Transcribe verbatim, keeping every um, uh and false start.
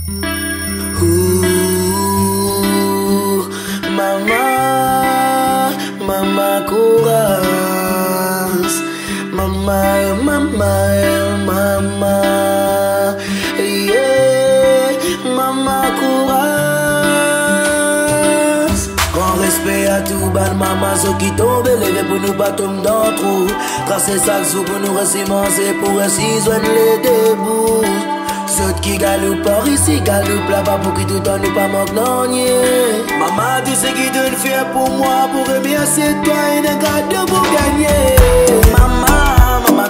Ooh, mama, mama kouraz. Mama, mama, mama. Yeah, mama kouraz. Gran respe a tou bann mama, zot ki tonbe leve pou nou pa tom dan trou. Trase sak zour pou nou resi manze, pou resi zwenn le debout. Zot ki galoup par isi, galoup laba, pou ki toutan nou pa mank nanye. Mama, tou seki to'nn fer pou mwa, pou remersie twa, ena kado pou gagne. Mama, mama,